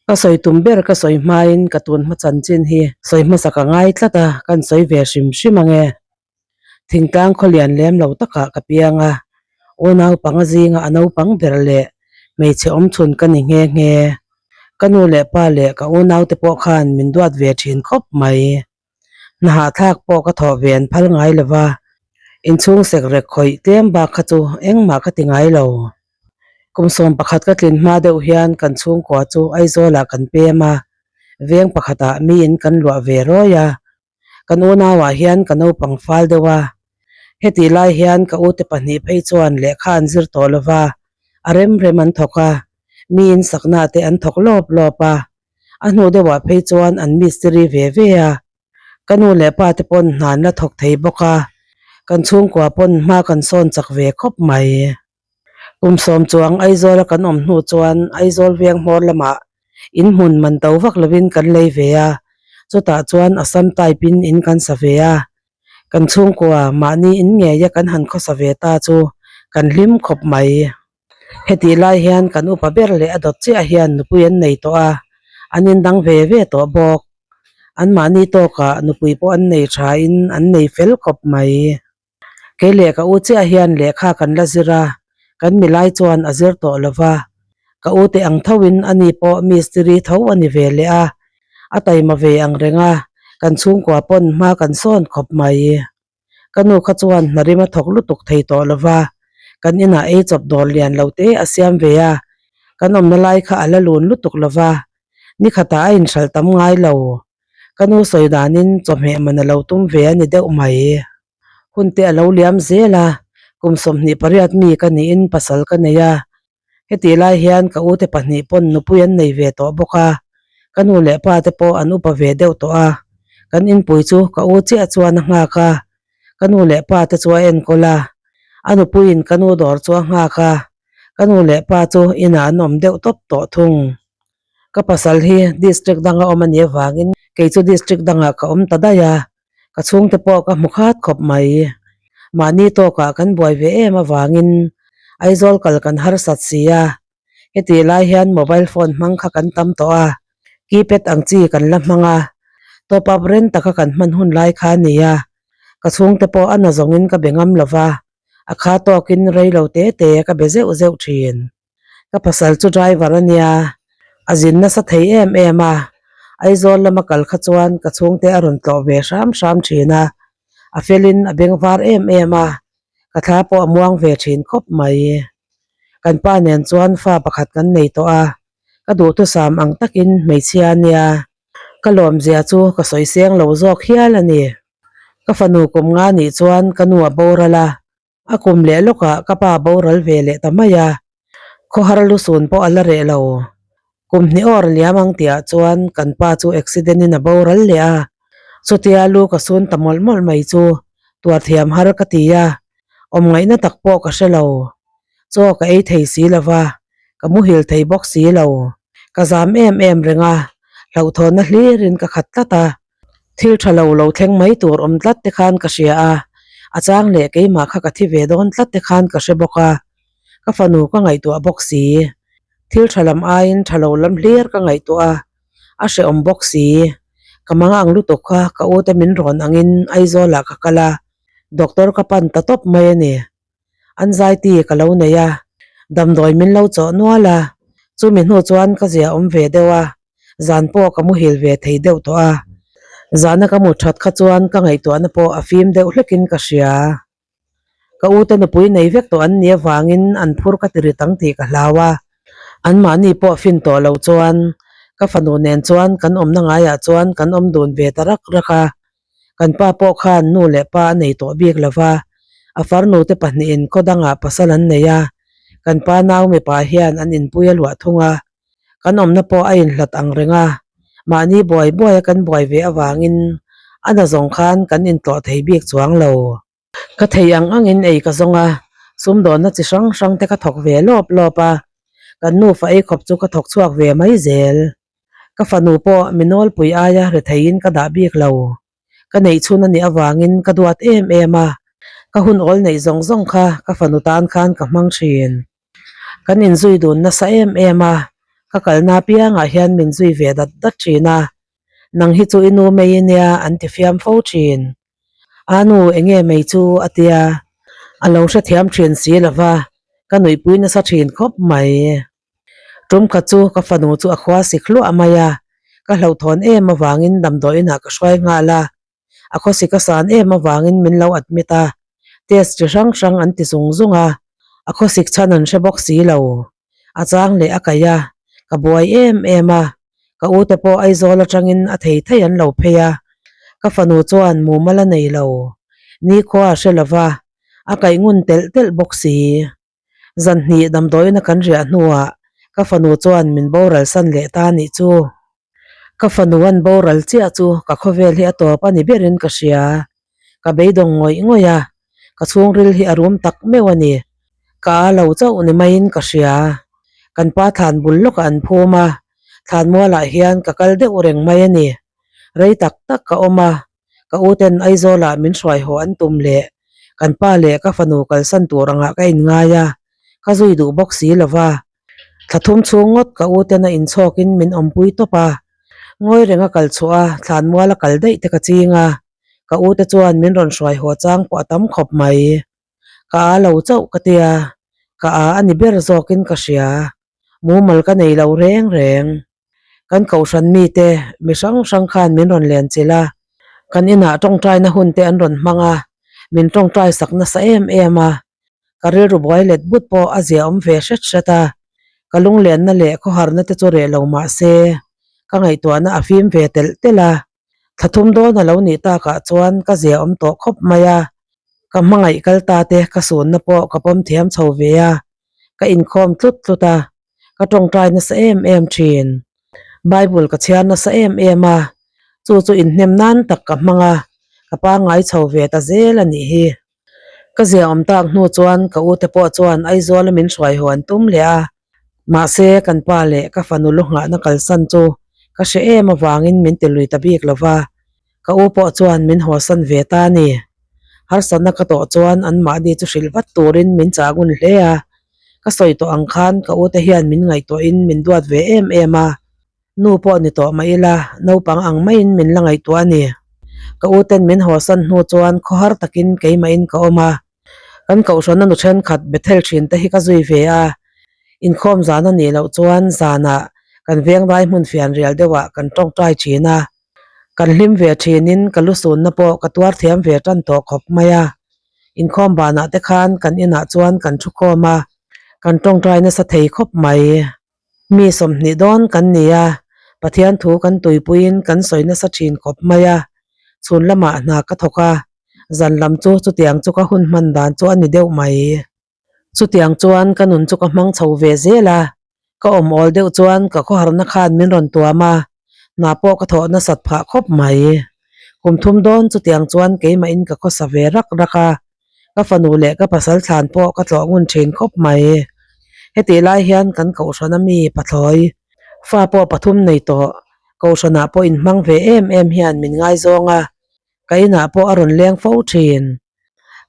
Ka sawi tum ber ka sawi hmain ka tun hma chanchin hi sawi hmasa ka ngai tlat a, kan sawi ve hrim hrim ang e. Thingtlang khawlian lem lo takah ka piang a, unau panga zinga a naupang ber leh hmeichhe awmchhun ka ni nghe nghe. Ka nu leh pa leh ka unaute pawh khan min duat ve thin khawp mai. Hna hahthlak pawh ka thawh ve an phal ngai lo va, inchhung sek rek khawih tlem bak kha chu engmah ka ti ngai lo. Kum 11 ka tlin hma deuh hian kan chhungkua chu Aizawlah kan pem a, veng pakhatah miin kan luah ve rawi a. Kan unauah hian ka naupang fal deuh a, hetih lai hian ka ute pahnih phei chuan lehkha an zir tawh lo va, a rem rem an thawk a, miin sakna te an thawk lawp lawp a, a hnu deuhah phei chuan an mistiri ve ve a. Ka nu leh pa te pawn hna an la thawk thei bawk a, kan chhungkua pawn hma kan sawn chak ve khawp mai. Kum 10 chuang Aizawla kan awm hnu chuan Aizawl veng hmawr lamah in hmun man to vak lovin kan lei ve a, chutah chuan Assam type in in kan sa ve a. Kan chhungkua mahni in ngeia kan han khawsa ve ta chu kan hlim khawp mai. Hetih lai hian kan upa ber leh a dawt chiah hian nupui an nei tawh a, an indang ve ve tawh bawk. Anmahni tawkah nupui pawh an nei thain an nei fel khawp mai. Kei leh ka u chiah hian lehkha kan la zir a, kan milai chuan a zir tawh lo va. Ka u te ang thoin ani pawh mistiri tho a ni ve leh a, a taima ve ang reng a, kan chhungkua pawn hma kan sawn khawp mai. Ka nu kha chuan hna rim a thawk lutuk thei tawh lo va, kan inah ei chawp dawr lian lo te a siam ve a, kan awmna lai kha a la lun lutuk lo va, ni khatah a inhralh tam ngai lo. Ka nu sawi danin chawhmeh man a lo tum ve a ni deuh mai. Hun te a lo liam zel a, kum 28 mi ka niin pasal ka nei a, Hetih lai hian ka ute pahnih pawn nupui an nei ve tawh bawk a, ka nu leh pa te pawh an upa ve deuh tawh a, kan inpui chu ka u chiah chuan a nghak a, ka nu leh pa te chu a enkawl a, a nupuiin ka nu dawr chu a nghak a, ka nu leh pa chu inah an awm deuh tawp tawh thung. Ka pasal hi district danga awm a nih avangin kei chu district dangah ka awm ta daih a, Ka chhungte pawh ka hmu khat khawp mai. Mahni tawkah kan buai ve em avangin Aizawl kal kan harsat si a, hetih lai hian mobile phone hmang kha kan tam tawh a, keypad ang chi kan la hmang a, top up ren taka kan hman hun lai kha a ni a, ka chhungte pawh a na zawngin ka be ngam lo va, a kha tawkin rei lo te te ka be zeuh zeuh thin. Ka pasal chu driver a nia, a zin nasa thei em em a, Aizawl lama kal kha chuan ka chhungte a rawn tlawh ve hram hram thin a, a felin a beng var em em a, ka thla pawh a muang ve thin khawp mai. Kan pa nen chuan fa pakhat kan nei tawh a, ka duhthusam ang takin hmeichhia a nia, ka lawmzia chu ka sawi seng lo zawk hial a ni. Ka fanu kum nga nih chuan ka nu a boral a, A kum leh lawkah ka pa boral ve leh ta mai a, khawhar lusun pawh a la reh lo. Kum hnih awr liam ang tihah chuan kan pa chu accident in a boral leh a, chutia lu ka sun ta mawlh mawlh mai chu tuar thiam har ka ti a, awm ngaihna tak pawh ka hre lo. Chaw ka ei thei si lo va, ka muhil thei bawk si lo. Ka zam em em reng a, hlauhthawnna hlirin ka khat tlat a. Thil tha lo lo thleng mai tur awm tlat te khan ka hria a, a chang leh keimah kha ka thi ve dawn tlat te khan ka hre bawk a, ka fanu ka ngaihtuah bawk si. Thil tha lam aiin tha lo lam hlir ka ngaihtuah a, a hrehawm bawk si. Ka mang ang lutuk kha ka ute min rawn angin Aizawlah ka kal a, doctor ka pan ta tawp mai a ni. An zaiti ka lo nei a, damdawi min lo chawh nual a, chumi hnu chuan ka zia awm ve deuh a, zan pawh ka muhil ve thei deuh tawh a, zana ka mu that kha chuan ka ngaihtuahna pawh a fim deuh hlekin ka hria. Ka ute nupui nei vek tawh an nih avangin an phur ka ti rit ang tih ka hlau a, anmahni pawh fin tawh lo chuan ka fanu nen chuan kan awmna ngaiah chuan kan awm dun ve ta rak rak a, Kan pa pawh khan nu leh pa a nei tawh bik lo va, a farnu te pahnihin khaw dangah pasal an nei a, kan pa nau mipa hian an inpui a luah thung a, kan awmna pawh a inhlat ang reng a, mahni buai buaia kan buai ve avangin a na zawng khan kan intlawh thei bik chuang lo. Ka thei ang angin ei ka zawng a, sumdawnna chi hrang hrang te ka thawk ve lawp lawp a, kan nufa ei khawp chu ka thawk chhuak ve mai zel. Ka fanu pawh mi nawlpui aia retheiin ka dah bik lo. Ka neih chhun a nih avangin ka duat em em a, ka hun awl neih zawng zawng kha ka fanu tan khan ka hmang thin. Kan inzui dun nasa em em a, Ka kalna apiangah hian min zui ve dat dat thin a, nang hi chu i nu mai i nia an ti fiam fo thin. A nu enge mai chu a tia, a lo hrethiam thin si lo va, ka nuihpui nasa thin khawp mai. Tum khat chu ka fanu chu a khua sik hluah mai a, ka hlauhthawn em avangin damdawiinah ka hruai nghal a, a khawsik a san em avangin min lo admit a, test chi hrang hrang an ti zung zung a, a khawsik chhan an hre bawk si lo. A chang leh a kaih a, ka buai em em a, ka u te pawh Aizawl atangin a thei thei an lo phei a, ka fanu chuan mumal a nei lo, nikhua a hre lo va, a kaih ngun telh telh bawk si. Zan hnih damdawiina kan riah hnuah ka fanu chuan min boral san leh ta anih chu. Ka fanu an boral chiah chu ka khawvel hi a tawp a ni berin ka hria. Ka beidawng ngawih ngawih a, ka chhungril hi a rum tak meuh a ni. Ka a lo chauh ni maiin ka hria. Kan pa thlan bul lawkah an phum a, thlan mualah hian ka kal deuh reng mai a ni. Rei tak tak ka awm a, Ka u ten Aizawlah min hruai haw an tum leh kan pa leh ka fanu kalsan tur angah ka inngai a, ka zui duh bawk si lo va. Thla thum chhung ngawt ka u ten a inchhawkin min awmpui tawp a, ngawi renga kal chhuah a thlanmual a kal daih te ka ching a, ka u te chuan min rawn hruai haw chang pawh a tam khawp mai. Ka a lo chauh ka tia, ka a a ni ber zawkin ka hria. Mumal ka nei lo reng reng. Kan kohhran mite mi hrang hrang khan min rawn len chilh a, kan inah tawngtaina hun te an rawn hmang a, min tawngtai sak nasa em em a, ka rilru buai let but pawh a zia awm ve hret hret a, ka lunglenna leh khawharna te chu reh lo mah se, ka ngaihtuahna a fim ve telh telh a, thla thum dawn a lo nih takah chuan ka zia awm tawh khawp mai a, ka hmangaih kal ta te ka sunna pawh ka pawm thiam chho ve a, ka inkhawm tlut tlut a. Ka tawngtai nasa em em thin. Bible ka chhiar nasa em em a, chu chu inhnem nan tak ka hmang a, ka pangngai chho ve ta zel a nih hi. Ka zia awm tak hnu chuan ka u te pawh chuan Aizawl a min hruai haw an tum leh a, mahse kan pa leh ka fanu lu nghahna kalsan chu ka hre em avangin min ti lui ta bik lo va, ka u pawh chuan min hawsan ve ta a ni. Harsatna ka tawh chuan anmahni chu hrilh vat turin min chah ngun hle a, Ka sawi tawh ang khan ka ute hian min ngaihtuahin min duat ve em em a, nu pawh ni tawh mah ila naupang ang maiin min la ngaihtuah a ni. Ka uten min hawsan hnu chuan khawhar takin keimahin ka awm a, kan kohhrana nu thenkhat Bethel thin te hi ka zui ve a, inkhawm zan a nih loh chuan zanah kan venglai hmun fian rial deuhah kan tawngtai thin a, kan hlim ve thinin ka lusunna pawh ka tuar thiam ve tan tawh khawp mai a. Inkhawm banah te khan kan inah chuan kan thu khawm a, kan tawngtai nasa thei khawp mai. Mi 20 dawn kan ni a, Pathian thu kan tuipuiin kan sawi nasa thin khawp mai a. Chhun lamah hna ka thawk a, zan lam chu chutiang chu ka hun hman dan chu a ni deuh mai. Chutiang chuan ka nun chu ka hmang chho ve zel a, ka awm awl deuh chuan ka khawharna khan min rawn tuam a, hna pawh ka thawh nasat phah khawp mai. Kum thum dawn chutiang chuan keimahin ka khawsa ve rak rak a, ka fanu leh ka pasal thlan pawh ka tlawh ngun thin khawp mai. Hetih lai hian kan kohhrana mi pathlawi fa pawh pathum nei tawh, kohhranah pawh inhmang ve em em hian min ngaizawng a, ka inah pawh a rawn leng fo thin.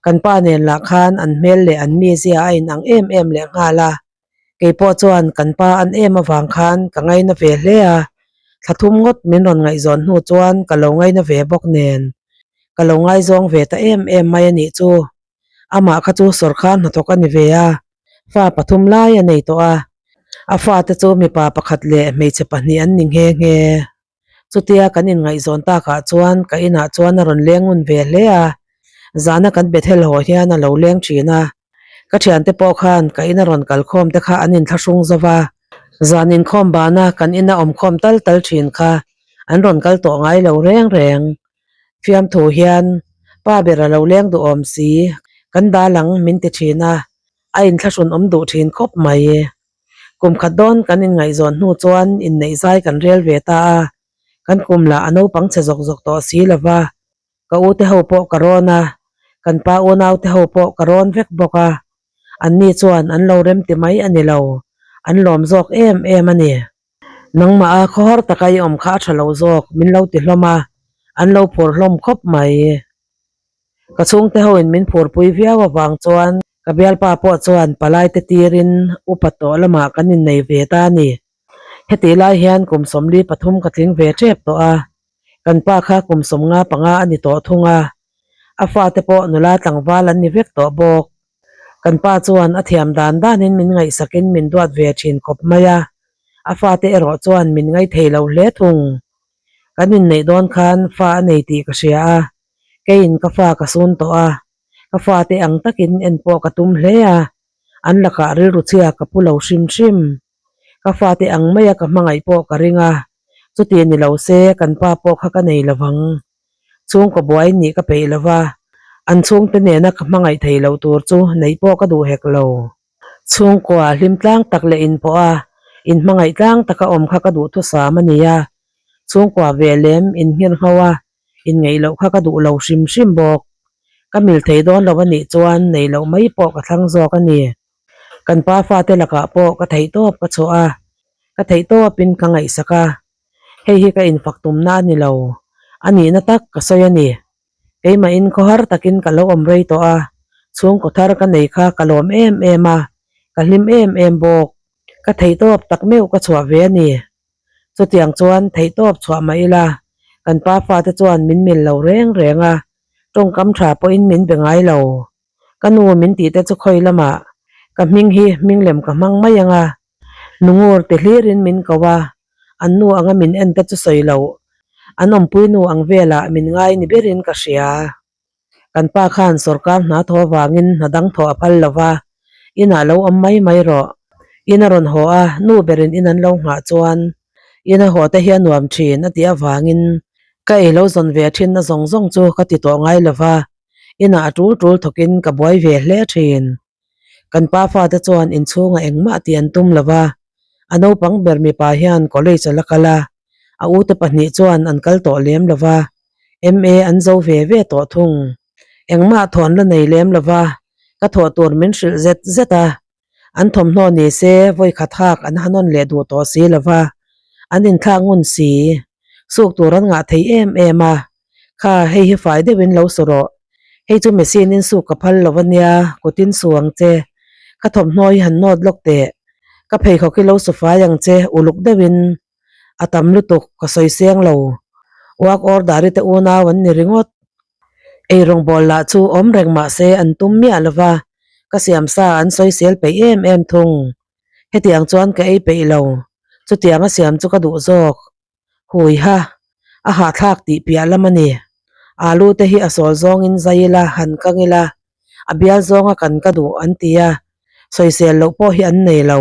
Kan pa nen lah khan an hmel leh an mizia a inang em em leh nghal a, kei pawh chuan kan pa an em avang khan ka ngaina ve hle a, thla thum ngawt min rawn ngaihzawn hnu chuan ka lo ngaina ve bawk nen ka lo ngaizawng ve ta em em mai a nih chu. Amah kha chu sawrkar hnathawk a ni ve a, fa pathum lai a nei tawh a, a fate chu mipa pakhat leh hmeichhe pahnih an ni nghe nghe. Chutia kan inngaihzawn takah chuan ka inah chuan a rawn leng ngun ve hle a, zana kan Bethel haw hian a lo leng thin a. Ka thiante pawh khan ka ina rawn kalkhawm te kha an inthlahrung zo va, zan inkhawm bana kan ina awmkhawm tal tal thin kha an rawn kal tawh ngai lo reng reng. Fiamthu hian pa ber a lo leng duhawm si, kan dal ang min ti thin a, a inthlahrun awm duh thin khawp mai. Kum khat dawn kan inngaihzawn hnu chuan inneih zai kan rel ve ta a, kan kum lah a naupang chhe zawk zawk tawh si lo va, ka u te ho pawh ka rawn a, kan pa unau te ho pawh ka rawn vek bawk a, anni chuan an lo rem ti mai a ni lo, an lawm zawk em em a ni. Nangmah a khawhar taka i awm kha a tha lo zawk min lo ti hlawm a, an lo phur hlawm khawp mai. Ka chhungte hoin min phurpui viau avang chuan ka bialpa pawh chuan palai te tirin upa tawh lamah kan innei ve ta a ni. Hetih lai hian kum 43 ka tling ve tep tawh a, kan pa kha kum 55 a ni tawh thung a, a fate pawh nula tlangval an ni vek tawh bawk. Kan pa chuan a thiam dan danin min ngaihsakin min duat ve thin khawp mai a, a fate erawh chuan min ngaithei lo hle thung. Kan inneih dawn khan fa a nei tih ka hria a, keiin ka fa ka sun tawh a, ka fate ang takin en pawh ka tum hle a, an lakah rilru chhia ka pu lo hrim hrim. Ka fate ang maia ka hmangaih pawh ka ring a, chuti ni lo se kan pa pawh kha ka nei lo vang. Chhungkaw buai nih ka peih lo va, an chhungte nena ka hmangaih thei loh tur chu neih pawh ka duh hek lo. Chhungkua hlim tlang tak leh inpawh a, inhmangaih tlang taka awm kha ka duh thusam a ni a. Chhungkua ve lem inngher ngho a, inngeih loh kha ka duh lo hrim hrim bawk. Ka mil thei dawn lo a nih chuan nei loh mai pawh ka thlang zawk a ni. Kan pa fate lakah pawh ka theihtawp ka chhuah a, ka theihtawpin ka ngaihsak a. Hei hi ka infak tumna a ni lo, a nihna tak ka sawi a ni. Keimahin khawhar takin ka lo awm rei tawh a, chhungkaw thar ka nei kha ka lawm em em a, ka hlim em em bawk. Ka theihtawp tak meuh ka chhuah ve a ni. Chutiang chuan theihtawp chhuah mah ila, kan pa fate chuan min mil lo reng reng a, tawngkam tha pawhin min be ngai lo. Ka nu min tih te chu khawi lamah ka hming hi hming lem ka hmang mai ang a, Nungur ti hlirin min ko a, an nu anga min en te chu sawi loh, an awmpui nu ang velah min ngai ni berin ka hria. Kan pa khan sawrkar hna thaw avangin hna dang thawh a phal lo va, inah lo awm mai mai rawh. In a rawn haw a, nu berin in an lo nghah chuan in a haw te hi a nuam thin a tih avangin ka ei lo zawn ve thinna zawng zawng chu ka ti tawh ngai lo va, inah a tul tul thawkin ka buai ve hle thin. Kan pa fate chuan inchhungah engmah tih an tum lo va, a naupang ber mipa hian college a la kal a, a ute pahnih chuan an kal tawh lem lo va, MA an zo ve ve tawh thung. Engmah thawn la nei lem lo va, ka thawh tur min hrilh zet zet a, an thawmhnaw ni se vawi khat hak an ha nawn leh duh tawh si lo va, an inthlak ngun si. Suk tur an ngah thei em em a, Kha, hei hi fai deuhin lo su rawh. Hei chu machine in suk ka phal lo ania, kutin su ang che. Ka thawmhnaw hi han nawt lawk teh. Ka pheikhawk hi lo su fai ang che, uluk deuhin. A tam lutuk, ka sawi seng lo. Work order i te unau an ni ringawt. Eirawngbawl lah chu awm reng mah se an tum miah lo va, ka siamsa an sawisel peih em em thung. Hetiang chuan ka ei peih lo, chutianga siam chu ka duh zawk. Huiha, a hahthlak tih piah lam a ni. Alu te hi a sawl zawngin zai ila, han kang ila, a bial zawnga kan ka duh an ti a, sawisel loh pawh hi an nei lo.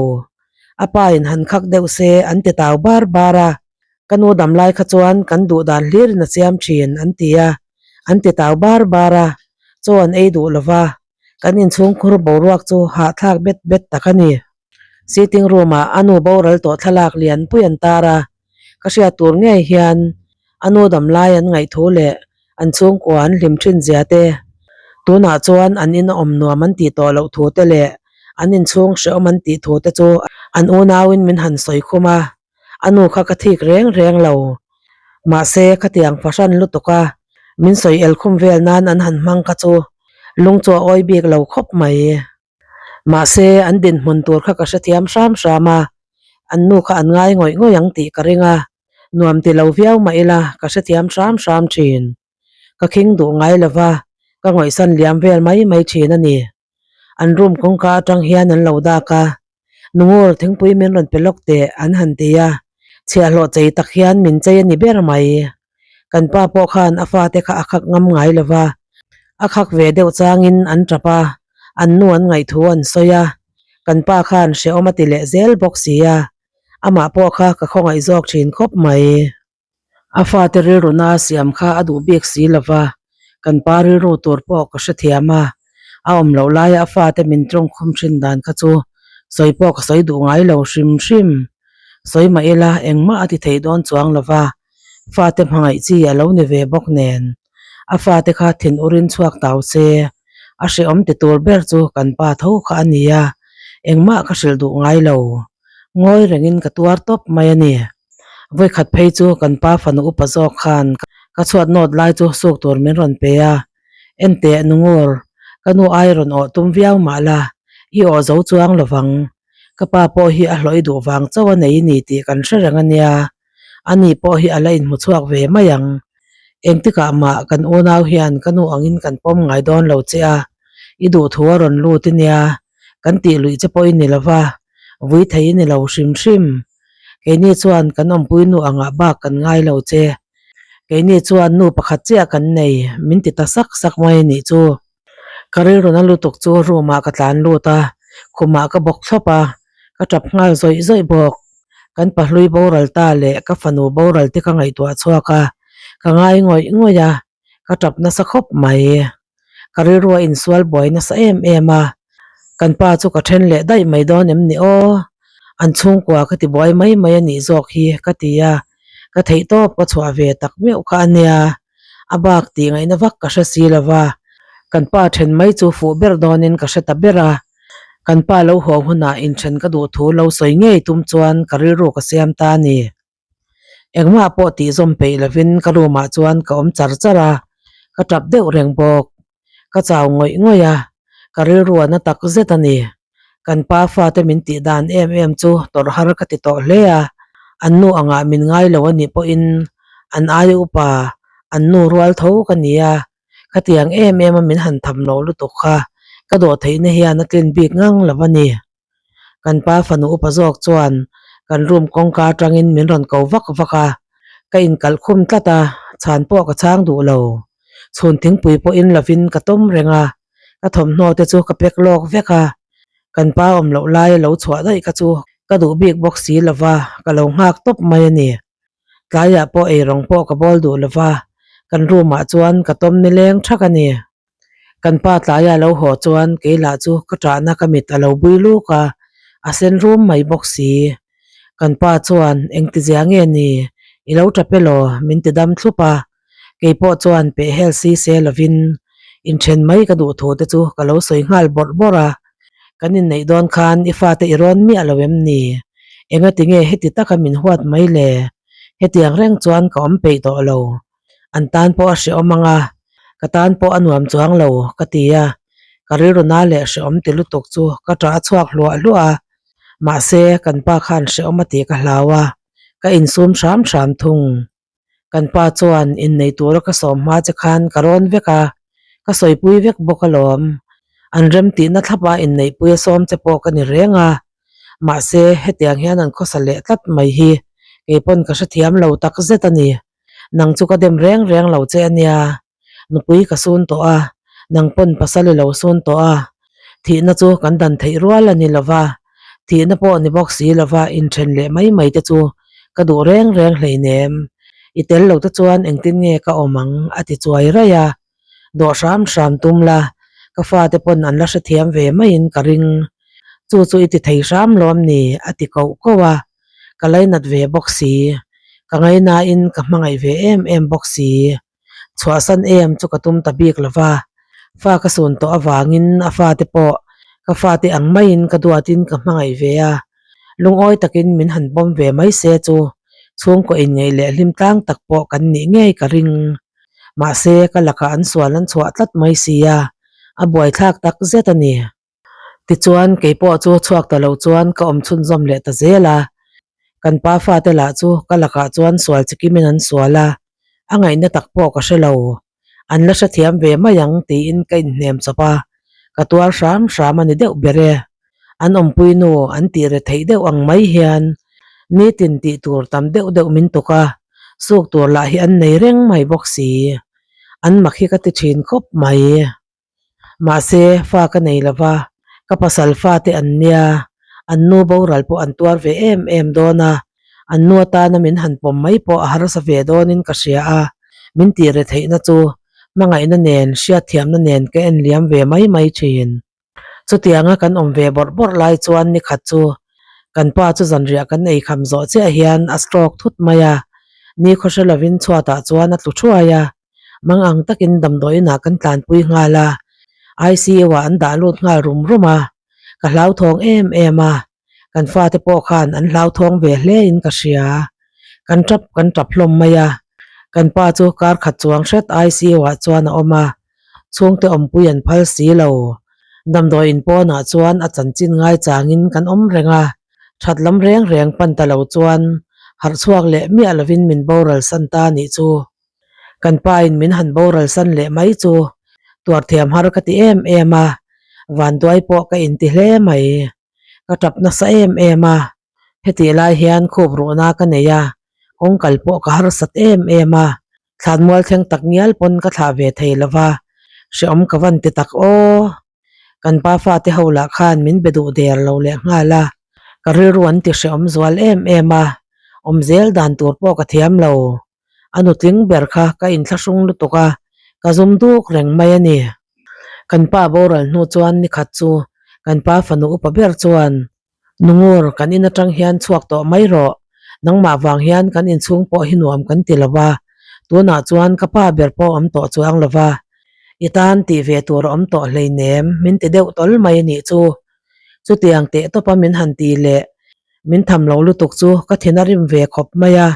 A pa in han khak deuh se an ti tau bar bar a, ka nu dam lai kha chuan kan duh dan hlirin a siam thin an ti a, an ti tau bar bar a, chaw an ei duh lova, kan inchhungkhur boruak chu hahthlak bet bet tak a ni. Sitting room ah a nu boral tawh thlalak lian pui an tar a, ka hriat tur ngei hian a nu dam lai an ngaih thu leh an chhungkua an hlim thin zia te, tunah chuan an in a awm nuam an tih tawh loh thu te leh an inchhung hrehawm an tih thu te chu an unauin min han sawi khum a, a nu kha ka thik reng reng lo. Mahse khatiang fahran lutuk a min sawi el khum vel nan an han hmang kha chu lung chu a awi bik lo khawp mai. Mahse, an dinhmun tur kha ka hrethiam hram hram a, an nu kha an ngai ngawih ngawih ang tih ka ring a, nuam ti lo viau mah ila ka hrethiam hram hram thin. Ka khing duh ngai lo va, ka ngawihsan liam vel mai mai thin a ni. An room kawngka atang hian an lo dak a, Nungur thingpui min rawn pe lawk teh an han ti a, chhiahhlawh chei tak hian min chei a ni ber mai. Kan pa pawh khan a fate kha a khak ngam ngai lo va, a khak ve deuh changin an tap a, an nu an ngaihthu an sawi a, kan pa khan hrehawm a ti leh zel bawk si a, amah pawh kha ka khawngaih zawk thin khawp mai. A fate rilru na siam kha a duh bik si lo va, kan pa rilru tur pawh ka hrethiam a, a awm loh laia a fate min tawngkhum thin dan kha chu sawi pawh ka sawi duh ngai lo hrim hrim. Sawi mah ila engmah a ti thei dawn chuang lo va, fate hmangaih chi a lo ni ve bawk nen a fate kha thin urin chhuak tau se, a hrehawm ti tur ber chu kan pa tho kha a ni a, engmah ka hrilh duh ngai lo. Ngawi rengin ka tuar tawp mai a ni. Vawikhat phei chu kan pa fanu upa zawk khan ka chhuat nawt lai chu suk tur min rawn pe a, Enteh Nungur, ka nu ai rawn awh tum viau mah la, i awh zo chuang lovang. Ka pa pawh hi a hlawh i duh vang chauh a nei i ni tih kan hre reng a nia. Ani pawh hi a la inhmu chhuak ve mai ang. Engtikah mah kan unau hian ka nu angin kan pawm ngai dawn lo che a, i duhthu a rawn lut i nia, kan tih luih che pawh i ni lo va, vui thei i ni lo hrim hrim. Keini chuan kan awmpui nu angah bak kan ngai lo che. Keini chuan nu pakhat chiah kan nei, min ti ta sak sak mai a nih chu. Ka rilruna lutuk chu room ah ka tlan lut a, khumah ka bawk thlawp a, ka tap nghal zawih zawih bawk. Kan pahlui boral ta leh ka fanu boral te ka ngaihtuah chhuak a, ka ngai ngawih ngawih a, ka tap nasa khawp mai. Ka rilru a insual buai nasa em em a, kan pa chu ka then leh daih mai dawn em ni aw? An chhungkua ka ti buai mai mai a nih zawk hi ka ti a, ka theihtawp ka chhuah ve tak meuh kha a nia. A bak tih ngaihna vak ka hre si lo va, kan pa then mai chu fuh ber dawnin ka hre ta ber a. Kan pa lo haw hunah inthen ka duh thu lo sawi ngei tum chuan ka rilru ka siam ta a ni. Engmah pawh tih zawm peih lovin ka room ah chuan ka awm char char a, ka tap deuh reng bawk. Ka chau ngawih ngawih a, ka rilru a na tak zet a ni. Kan pa fate min tih dan em em chu tawrh har ka ti tawh hle a, an nu angah min ngai lo a nih pawhin an aia upa an nu rual tho ka ni a, khatiang em em a min han tham lo lutuk kha ka dawh theihna hian a tlin bik ngang lo a ni. Kan pa fanu upa zawk chuan kan room kawngka atangin min rawn ko vak vak a, ka inkalh khum tlat a, chhan pawh ka chhang duh lo. Chhun thingpui pawhin lovin ka tawm reng a, ka thawmhnaw te chu ka pack lawk vek a, kan pa awm loh laia lo chhuah daih kha chu ka duh bik bawk si lo va, ka lo nghak tawp mai a ni. Tlaiah pawh eirawng pawh ka bawl duh lo va, kan room ah chuan ka tawm nileng thak a ni. Kan pa tlaia lo haw chuan kei lah chu ka ṭahna ka mit a lo bui luk a, a sen rum mai bawk si. Kan pa chuan engtizia nge ni, i lo ṭap elaw min ti dam thlup a, kei pawh chuan peh hel si se lovin inṭhen mai ka duh thu te chu ka lo sawi nghal bawrh bawrh a. Kan inneih dawn khan i fate i rawn miah lo em ni? Engati nge heti taka min huat mai le? Hetiang reng chuan ka awm peih tawh lo. An tan pawh a hrehawm ang a, ka tan pawh a nuam chuang lo ka ti a, ka rilru na leh hrehawm ti lutuk chu ka ṭah a chhuak hluah hluah a, mahse kan pa khan hrehawm a tih ka hlau a, ka insum hram hram thung. Kan pa chuan innei tura ka sawm hma che khan ka rawn vek a, ka sawipui vek bawk alawm. An remtihna thlapa inneihpui a sawm che pawh ka ni reng a, Mahse, hetiang hian an khawsa leh tlat mai hi kei pawn ka hrethiam lo tak zet a ni. Nang chu ka dem reng reng lo che a nia. Nupui ka sun tawh a, nang pawn pasal i lo sun tawh a. Thihna chu kan dan theih rual a ni lo va, thihna pawh ni bawk si lo va inthen leh mai mai te chu ka duh reng reng hleinem. I tel lo te chuan engtin nge ka awm ang a ti chuai raih a. Dawh hram hram tum la, ka fate pawn an la hrethiam ve maiin ka ring. Chu chu i ti thei hram lawm ni? a ti koh koh a, ka lainat ve bawk si. Ka ngainain ka hmangaih ve em em bawk si. Chhuahsan em chu ka tum ta bik lo va, fa ka sun tawh avangin a fate pawh ka fate ang maiin ka duatin ka hmangaih ve a, lungawi takin min han pawm ve mai se chu chhungkaw inngeih leh hlim tlang tak pawh kan nih ngei ka ring. Mahse, ka lakah an sual an chhuah tlat mai si a, a buaithlak tak zet a ni. Tichuan, kei pawh chu chhuak ta lo chuan ka awm chhunzawm leh ta zel a. Kan pa fate lah chu ka lakah chuan sual chikimin an sual a, a ngaihna tak pawh ka hre lo. An la hrethiam ve mai ang tiin ka inhnem chawp a, ka tuar hram hram a ni deuh ber e. An awmpui nu an tih re theih deuh ang mai hian nitin tih tur tam deuh deuh min tuk a, suk tur lah hi an nei reng mai bawk si. An mak hi ka ti thin khawp mai. Mahse, fa ka nei lo va, ka pasal fate an nia, an nu boral pawh an tuar ve em em dawn a, an nu atana min han pawm mai pawh a harsa ve dawnin ka hria a, min tih re theihna chu hmangaihna nen, hriatthiamna nen ka en liam ve mai mai thin. Chutianga kan awm ve bawrh bawrh lai chuan nikhat chu kan pa chu zanriah kan ei kham zawh chiah hian a stroke thut mai a, nikhaw hre lovin chhuatah chuan a tlu thuai a, mang ang takin damdawiinah kan tlanpui nghal a, ICU ah an dah lut nghal rum rum a, ka hlauthawng em em a, kan fate pawh khan an hlauthawng ve hle in ka hria, kan tap kan tap hlawm mai a, kan pa chu kar khat chuang hret ICU ah chuan a awm a, chhungte awmpui an phal si lo. Damdawiin pawnah chuan a chanchin ngaichangin kan awm reng a, that lam reng reng pan ta lo chuan harh chhuak leh miah lovin min boral san ta nih chu. Kan pain min han boral san leh mai chu tuar thiam har ka ti em em a, vanduai pawh ka inti hle mai. Ka tap nasa em em a, hetih lai hian khup ruhna ka nei a, kawng kal pawh ka harsat em em a, thlanmual thleng tak ngial pawn ka thlah ve thei lo va, hrehawm ka van ti tak aw. Kan pa fate ho lah khan min be duh der lo leh nghal a, ka rilru an ti hrehawm zual em em a, awm zel dan tur pawh ka thiam lo. A nutling ber kha ka inthlahrung lutuk a, ka zum duk reng mai a ni. Kan pa boral hnu chuan nikhat chu kan pa fanu upa ber chuan, Nungur, kan in atang hian chhuak tawh mai rawh. Nangmah vang hian kan inchhung pawh hi nuam kan ti lo va, tunah chuan ka pa ber pawh awm tawh chuang lo va, i tan tih ve tur a awm tawh hleinem min ti deuh tawl mai a nih chu. Chutiang teh tawpa min han ti leh min tham lo lutuk chu ka thin a rim ve khawp mai a,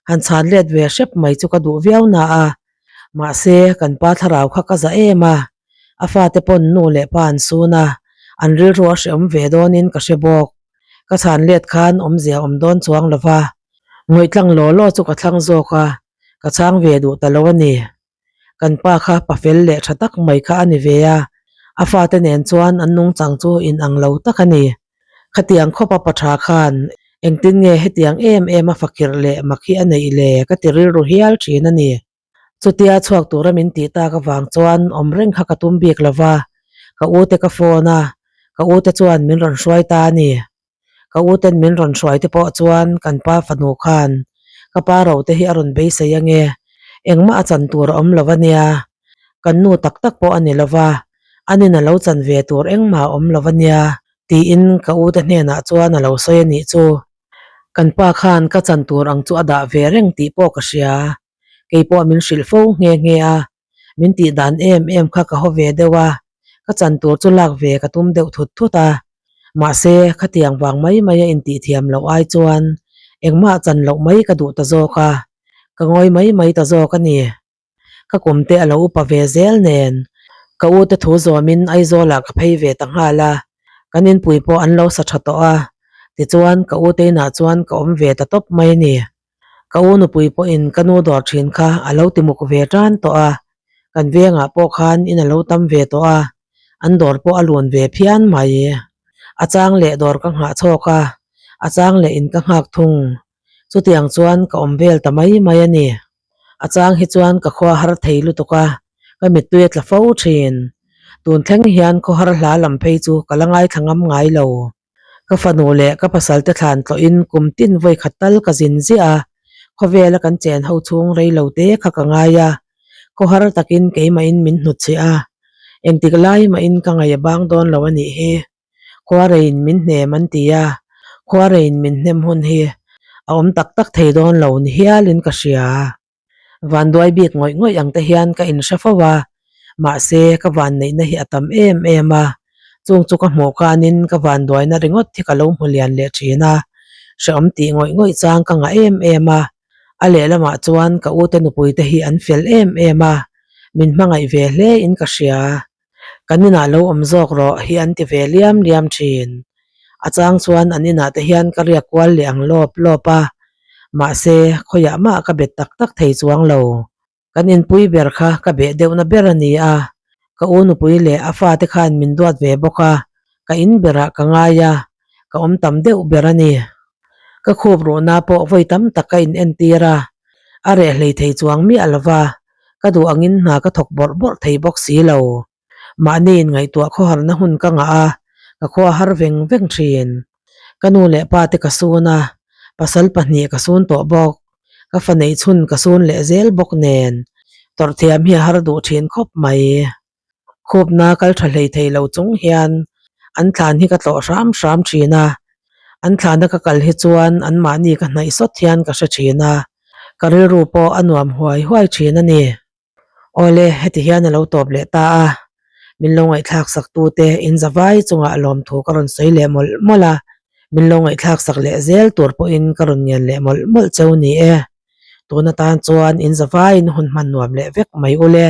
han chhan let ve hrep mai chu ka duh viau na a, mahse kan pa thlarau kha ka za em a, a fate pawn nu leh pa an sun a, an rilru a hrehawm ve dawnin ka hre bawk. Ka chhan let khan awmzia awm dawn chuang lo va, ngawih tlang law law chu ka thlang zawk a, ka chhang ve duh ta lo a ni. Kan pa kha pa fel leh tha tak mai kha a ni ve a, a fate nen chuan an nungchang chu inang lo tak a ni. Khatiang khawpa pa tha khan engtin nge hetiang em em a fakhirh leh mak hi a neih le ka ti rilru hial thin a ni. Chutia chhuak tura min tih tak avang chuan awm reng kha ka tum bik lo va, ka u te ka phone a, ka u te chuan min rawn hruai ta a ni. Ka u ten min rawn hruai te pawh chuan kan pa fanu khan ka pa ro te hi a rawn beisei ange, engmah a chan tur a awm lo a nia, kan nu tak tak pawh a ni lo va, anin a lo chan ve tur engmah a awm lo a nia tiin ka u te hnenah chuan a lo sawi a nih chu. Kan pa khan ka chan tur ang chu a dah ve reng tih pawh ka hria, kei pawh min hrilh fo nghe nghe a, min tih dan em em kha ka haw ve deuh a, ka chan tur chu lak ve ka tum deuh thut thut a, mahse khatiang vang mai mai a intih thiam loh ai chuan engmah chan loh mai ka duh ta zawk a, ka ngawi mai mai ta zawk a ni. Ka kum te a lo upa ve zel nen ka u te thu zawmin Aizawlah ka phei ve ta nghal a, kan inpui pawh an lo sa tha tawh a, tichuan ka u te inah chuan ka awm ve ta tawp mai a ni. Ka u nupui pawhin ka nu dawr thin kha a lo ti muk ve tan tawh a, kan vengah pawh khan in a lo tam ve tawh a, an dawr pawh a lun ve phian mai. A chang leh dawr ka nghah chhawk a, a chang leh in ka nghak thung. Chutiang chuan ka awm vel ta mai mai a ni. A chang hi chuan ka khua har thei lutuk a, ka mittui a tla fo thin. Tun thleng hian khawhar hla lam phei chu ka la ngaithla ngam ngai lo. Ka fanu leh ka pasal te thlan tlawhin kum tin vawi khat tal ka zin ziah a, khawvela kan chen ho chhung rei lo te kha ka ngai a, khawhar takin keimahin min hnutchhiah a, engtik lai mahin ka ngaih a bang dawn lo a nih hi. Khuareiin min hnem an ti a, khuareiin min hnem hun hi a awm tak tak thei dawn lo ni hialin ka hria. Vanduai bik ngawih ngawih ang te hian ka inhre fo a, mahse ka vanneihna hi a tam em em a, chung chu ka hmuh kanin ka vanduaina ringawt hi ka lo hmu lian leh thin a, hrehawm tih ngawih ngawih chang ka ngah em em a, a lehlamah chuan ka ute nupui te hi an fel em em a, min hmangaih ve hle in ka hria. Kan inah lo awm zawk rawh hi an ti ve liam liam thin. A chang chuan an inah te hian ka riak kual leh ang lawp lawp a, mahse khawiah mah ka bet tak tak thei chuang lo. Kan inpui ber kha ka beh deuhna ber a ni a, ka u nupui leh a fate khan min duat ve bawk a, ka in berah ka ngai a, ka awm tam deuh ber a ni. Ka khup ruhna pawh vawi tam tak ka inentir a, a reh hlei thei chuang miah lo va, ka duh angin hna ka thawk bawrh bawrh thei bawk si lo. Mahni inngaihtuah khawharna hun ka ngah a, ka khua har veng veng thin. Ka nu leh pa te ka sun a, pasal pahnih ka sun tawh bawk. Ka fa neih chhun ka sun leh zel bawk nen, tawrhthiam hi a har duh thin khawp mai. Khupna kal tha hlei thei lo chung hian an thlan hi ka tlawh hram hram thin a, an thlana ka kal hi chuan anmahni ka hnaih sawt hian ka hre thin a, ka rilru pawh a nuam huai huai thin a ni. Awle, heti hian a lo tawp leh ta a, min lo ngaihthlak sak tute in za vai chungah lawmthu ka rawn sawi leh mawlh mawlh a, min lo ngaihthlak sak leh zel tur pawhin ka rawn ngen leh mawlh mawlh cheu ni e. Tun atan chuan in za vaiin hun hman nuam leh vek mai ule.